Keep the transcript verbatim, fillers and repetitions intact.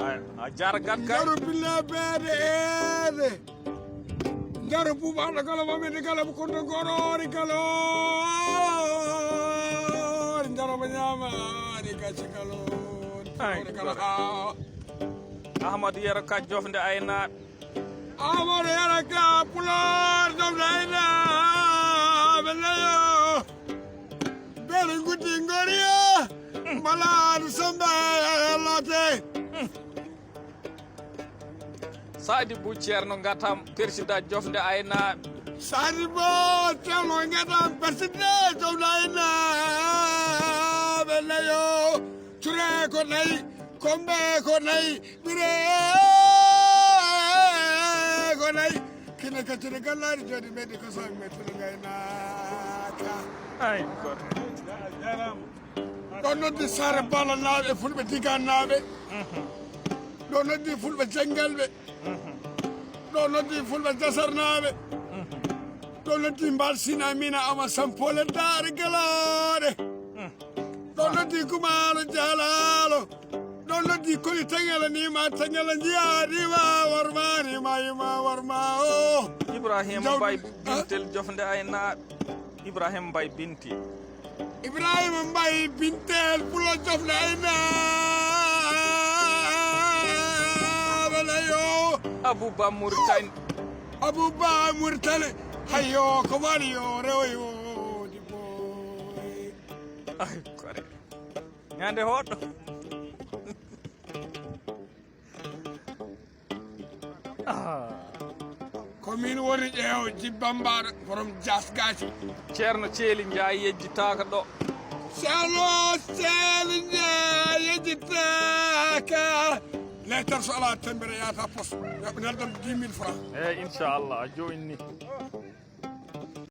A jargat kay. Jaru pille beede eede. Jaru buubaɗo kala mamede kala ko to gorori kala. Jaru ba nyama de kaci kala. Ay, kala. Ahmadu Yero ka jofnde ayna. Amor yara ka pular dom dayna belayo. Beri guti ngoriya. Malade sombe late. Sadi bu Ceerno ngatam persidajo jofnde ayna. Sadi bu Ceerno ngatam persidajo jofnde ayna. Belayo. Ture ko nayi, kombe ko nayi, bire ko nayi. Kine ka cire gallari jodi medi ko so me tulu gaynaka. Ay, goto. Ɗo noddi Sare Bala naaɓe, Fulɓe Diga naaɓe. Ɗo noddi Fulɓe Janngalɓe. Ɗo noddi Fulɓe Jasarnaaɓe. Ɗo noddi Mbaal Sina Mina Ama Sampole Daare Gelooɗe. Ɗo noddi Kumaalo Jalaalo. Ɗo noddi Koli Tengela Nima Tengela Njiya Rima Warma Rima Yuma Warma o. Ibrahima Mbaye Bintel Jofnde Aynaaɓe. Ibrahima Mbaye Bintel. Ibrahima Mbaye Bintel Pulo Jofnde Aynaaɓe yo. Abouba Mauritanie. Abouba Mauritanie. Hayo ko wali yo rewo yo di boy. Ay kore. Ñande hoɗɗo. Ah. Ko min woni ƴeew jibbambaɗo borom jasgaji. Ceerno Ceeli Njaay yejjitaaka ɗo. Ceerno Ceeli Njaay yejjitaaka. Lettre so ala tembere yata pos. Yoɓe neldam dix mille francs. Eyyi, inchallah, a joini.